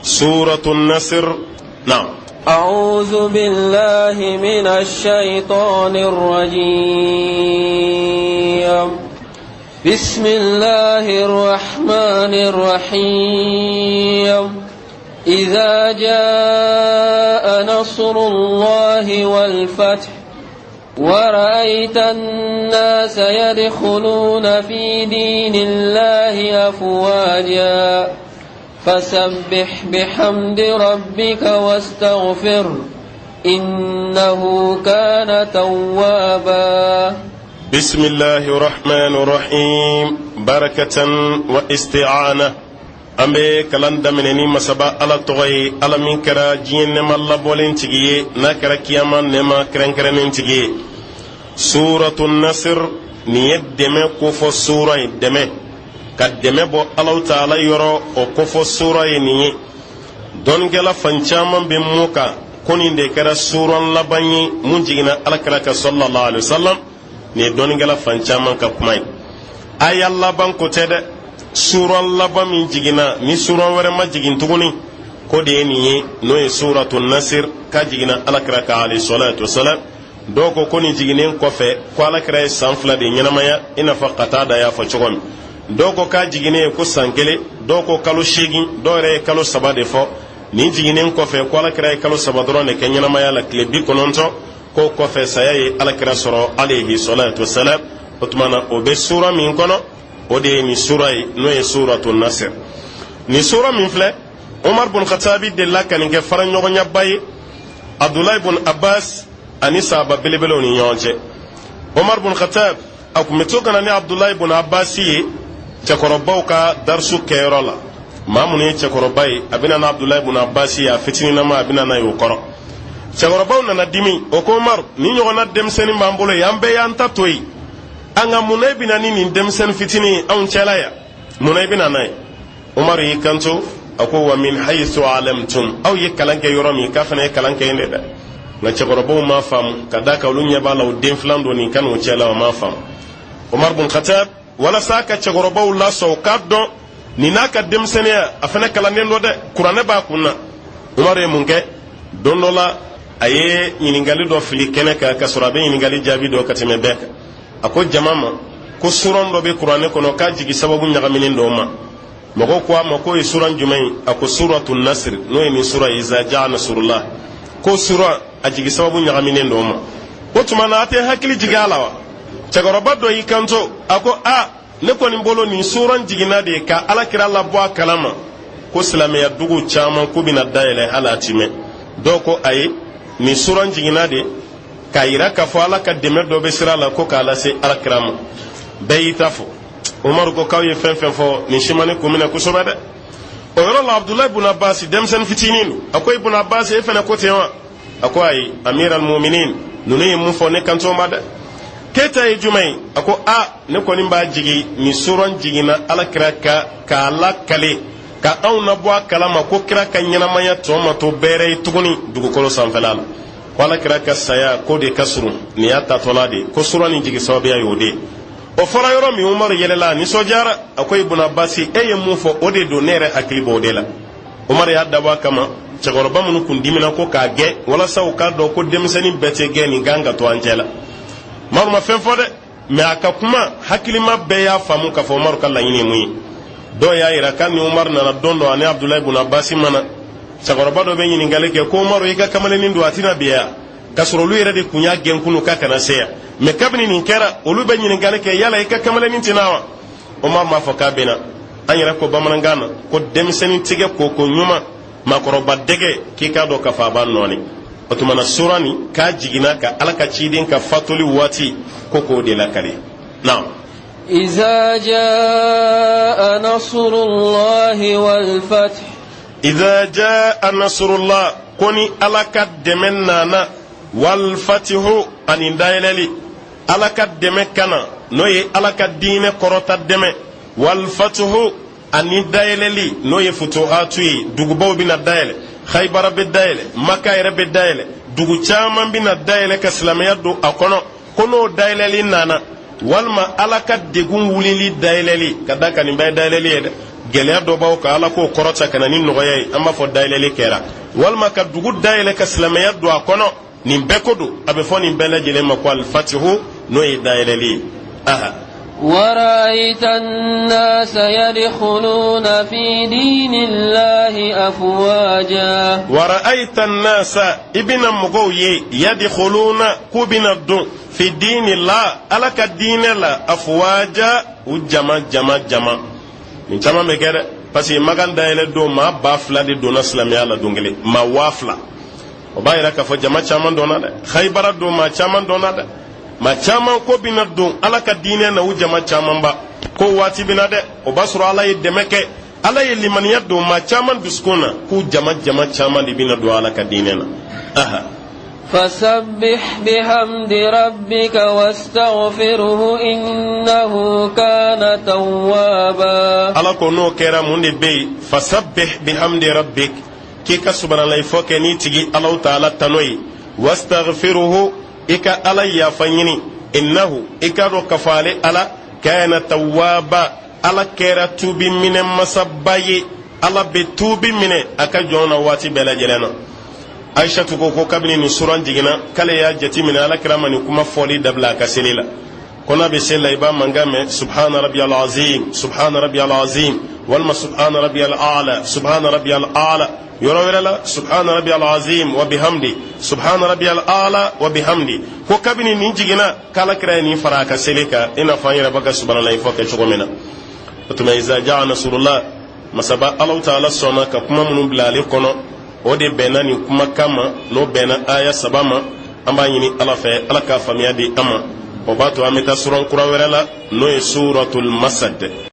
Suratu Nasir نعم. أعوذ بالله من الشيطان الرجيم. بسم الله الرحمن الرحيم. إذا جاء نصر الله والفتح ورأيت الناس يدخلون في دين الله أفواجا فسبح بحمد ربك واستغفر إنه كان توابا. بسم الله الرحمن الرحيم. بركة واستعانة. An bɛ kalan daminɛ ni Masaba Ala tɔgɔ ye, Ala min kɛra diɲɛ nɛma labɔlen tigi ye, n'a kɛra kiyama nɛma kɛrɛnkɛrɛnnen tigi ye. Suratu Nasir, nin ye dɛmɛ kofɔ sura ye. Dɛmɛ ka dɛmɛ bɔ Alahu Taala yɔrɔ, o kofɔ sura ye nin ye. Dɔnnikɛla fan caman bɛ mun kan ko nin de kɛra suran laban ye mun jiginna Alakira kan sallallahu alaihi wasallam. Nin ye dɔnnikɛla fan caman ka kuma ye. Aya laban ko tɛ dɛ, suran laban min jiginna ni suran wɛrɛ ma jigin tuguni, ko de ye nin ye, n'o ye Suratu Nasir, k'a jiginna Alakira kan alayhi salatu wasalam. Dɔw ko ko nin jiginnen kɔfɛ ko Alakira ye san 2 de ɲɛnamaya, i n'a fɔ Katada y'a fɔ cogo min. Dɔw ko k'a jiginnen ye ko san 1, dɔw ko kalo 8, dɔw yɛrɛ ye kalo 3 de fɔ. Nin jiginnen kɔfɛ ko Alakira ye kalo 3 dɔrɔn de kɛ ɲɛnamaya la, tile 90 k'o kɔfɛ saya ye Alakira sɔrɔ alayhi salatu wasalam. O tuma na, o bɛ sura min kɔnɔ, o de ye nin sura ye, n'o ye Suratu Nasir. Nin sura min filɛ, Umar bun Khatabi delila ka nin kɛ faraɲɔgɔnyaba ye Abdulayi bun Abbas ani sahaba belebelew ni ɲɔgɔn cɛ. Umar bun Khatab, a tun bɛ to ka na ni Abdulayi bun Abbas ye cɛkɔrɔbaw ka darisu kɛyɔrɔ la. Maa minnu ye cɛkɔrɔba ye, a bɛ na n'Abdulayi bun Abbas ye, a fitininama, a bɛ na n'a ye o kɔrɔ. Cɛkɔrɔbaw nana dimi, o ko: Umaru, ni ɲɔgɔnna denmisɛnnin b'an bolo yen, an bɛɛ y'an ta to yen, an ka mun na e bɛ na ni nin denmisɛnnin fitinin ye anw cɛla yan? Mun na i bɛ na n'a ye? Umaru y'i kanto, a ko: wa min haythu alamtum, aw ye kalan kɛ yɔrɔ min, k'a fana ye kalan kɛ yen de dɛ. Nka cɛkɔrɔbaw m'a faamu, ka d'a kan olu ɲɛ b'a la o den filan don nin ka n'o cɛ la, o m'a faamu. Umar bun Khatab, walasa ka cɛkɔrɔbaw lasɔn, u k'a dɔn nin n'a ka denmisɛnninya, a fana kalanden dɔ dɛ, Kuranɛ b'a kun na. Umaru ye mun kɛ? Don dɔ la, a ye ɲininkali dɔ fili kɛnɛ kan, ka sɔrɔ a bɛ ɲininkali jaabi dɔn ka tɛmɛ bɛɛ kan. A ko jama ma ko suran dɔ bɛ Kuranɛ kɔnɔ k'a jigi sababu ɲagaminen dɔw ma. Mɔgɔw ko a ma k'o ye suran jumɛn ye? A ko Suratu Nasiri, n'o ye nin sura ye, iza jaa nasurullah, ko sura a jigi sababu ɲagaminen dɔw ma. O tuma na, a tɛ hakili jigin a la wa? Cɛkɔrɔba dɔ y'i kanto, a ko: a ne kɔni bolo, nin suran jiginna de ka Alakira labɔ a kalama ko silamɛya dugu caman ko bɛna dayɛlɛ hali a ti mɛn. Dɔw ko ayi, nin suran jiginna de k'a yira k'a fɔ Ala ka dɛmɛ dɔ bɛ sira la, ko k'a lase Alakira ma. Bɛɛ y'i ta fɔ. Umaru ko k'aw ye fɛn fɛn fɔ, nin si ma ne kun minɛ kosɛbɛ dɛ. O yɔrɔ la, Abudulayi bun Abbas, denmisɛnnin fitinin don, a ko: Ibun Abbas, e fana ko ten wa? A ko: ayi, amir al-muminin, ninnu ye mun fɔ, ne kan t'o ma dɛ. K'e ta ye jumɛn ye? A ko: a ne kɔni b'a jigi nin suran jiginna Alakira ka k'a lakale ka anw nabɔ a kalama ko kira ka ɲɛnamaya tɔ ma to bɛɛrɛ ye tuguni dugukolo sanfɛla la, ko Alakira ka saya ko de ka surun, nin y'a tatɔla de ko suran nin jigi sababuya y'o de ye. O fɔra yɔrɔ min, Umaru yɛlɛla, a nisɔndiyara, a ko: Ibun Abasi, e ye mun fɔ, o de don, ne yɛrɛ hakili b'o de la. Umaru y'a dabɔ a kama cɛkɔrɔba minnu kun dimina ko k'a gɛn, walasa u k'a dɔn ko denmisɛnnin bɛɛ tɛ gɛn, nin kan ka to an cɛ la. Umaru ma fɛn fɔ dɛ, mɛ a ka kuma hakilima bɛɛ y'a faamu k'a fɔ Umaru ka laɲini ye mun ye. Dɔw y'a yira k'a ni Umaru nana don dɔ, ani Abudulayi bun Abasi mana, cɛkɔrɔba dɔ bɛ ɲininkali kɛ ko: Umaru, i ka kamalennin don, a tɛna bi yan? K'a sɔrɔ olu yɛrɛ de kun y'a gɛn kunu k'a kana se yan. Mɛ kabini nin kɛra, olu bɛ ɲininkali kɛ: yala i ka kamalennin tɛna wa? Umaru m'a fɔ k'a bɛ na. An yɛrɛ ko bamanankan na ko denmisɛnnin tigɛ ko ko ɲuman, maakɔrɔba dɛgɛ, k'i k'a dɔn k'a fɔ a b'a nɔɔni. O tuma na, sura nin k'a jiginna ka Ala ka ciden ka fatuli waati ko k'o de lakale. Naam. إذا جاء نصر الله والفتح. إذا جاء نصر الله, ko ni Ala ka dɛmɛ nana, والفتح, ani dayɛlɛli. Ala ka dɛmɛ kana, n'o ye Ala ka diinɛ kɔrɔta dɛmɛ, والفتح, ani dayɛlɛli, n'o ye futuhatu ye. Dugubaw bɛna dayɛlɛ, Haibara bɛ dayɛlɛ, Maka yɛrɛ bɛ dayɛlɛ, dugu caman bɛna dayɛlɛ ka silamɛya don a kɔnɔ. Ko n'o dayɛlɛli nana, walima Ala ka degun wulili dayɛlɛli, ka da kan nin bɛɛ ye dayɛlɛli ye dɛ. Gɛlɛya dɔ b'aw kan, Ala k'o kɔrɔta ka na ni nɔgɔya ye, an b'a fɔ dayɛlɛli kɛra. Walima ka dugu dayɛlɛ ka silamɛya don a kɔnɔ, nin bɛɛ ko don. A bɛ fɔ nin bɛɛ lajɛlen ma ko alifatihu, n'o ye dayɛlɛli ye. Aha. ورأيت الناس يدخلون في دين الله أفواجا. ورأيت الناس, i bɛna mɔgɔw ye, يدخلون, k'u bɛna don, في دين الله, Ala ka diinɛ la, أفواجا, u jama jama jama. Nin caman bɛ kɛ dɛ, parce que Makan dayɛlɛ don, maa 2000 de donna silamɛya la don kelen, maa 2000. O b'a yira k'a fɔ jama caman donna dɛ. Hayibara don, maa caman donna dɛ. Maa caman ko bɛna don Ala ka diinɛ na, u jama camanba ko waati bɛna dɛ. O b'a sɔrɔ Ala ye dɛmɛ kɛ, Ala ye limaniya don maa caman dusukun na, k'u jama jama caman de bɛna don Ala ka diinɛ na. Aha. فسبح بحمد ربك واستغفره إنه كان توابا. Ala ko n'o kɛra, mun de bɛ yen? فسبح بحمد ربك, k'i ka subahanallahi fɔ kɛ n'i tigi Alaw taala tano ye, واستغفره, i ka Ala yafa ɲini, إنه, i k'a dɔn k'a fɔ ale Ala, كان توابا, Ala kɛra tuubi minɛ masaba ye. Ala bɛ tuubi minɛ a ka jɔn na waati bɛɛ lajɛlen na. Aishatu ko kabini nin suran jiginna, k'ale y'a jate minɛ Ala kira ma nin kuma fɔli dabila a ka seli la. Ko n'a bɛ seli la, i b'a mankan mɛn: سبحان ربي العظيم، سبحان ربي العظيم, walima سبحان ربي الأعلى، سبحان ربي الأعلى. Yɔrɔ wɛrɛ la: سبحان ربي العظيم وبحمده، سبحان ربي الأعلى وبحمده. Ko kabini nin jiginna, k'Ala kira ye nin fara a ka seli kan, i n'a fɔ an yɛrɛ bɛ ka subahanallahi fɔ kɛ cogo min na. O tuma, إذا جاء نصر الله, masaba Alaw taala sɔnna ka kuma minnu bila ale kɔnɔ, o de bɛnna nin kumakan ma, n'o bɛnna aya saba ma. An b'a ɲini Ala fɛ, Ala k'a faamuya di an ma. O b'a to an bɛ taa suran kura wɛrɛ la, n'o ye Suratul Masad.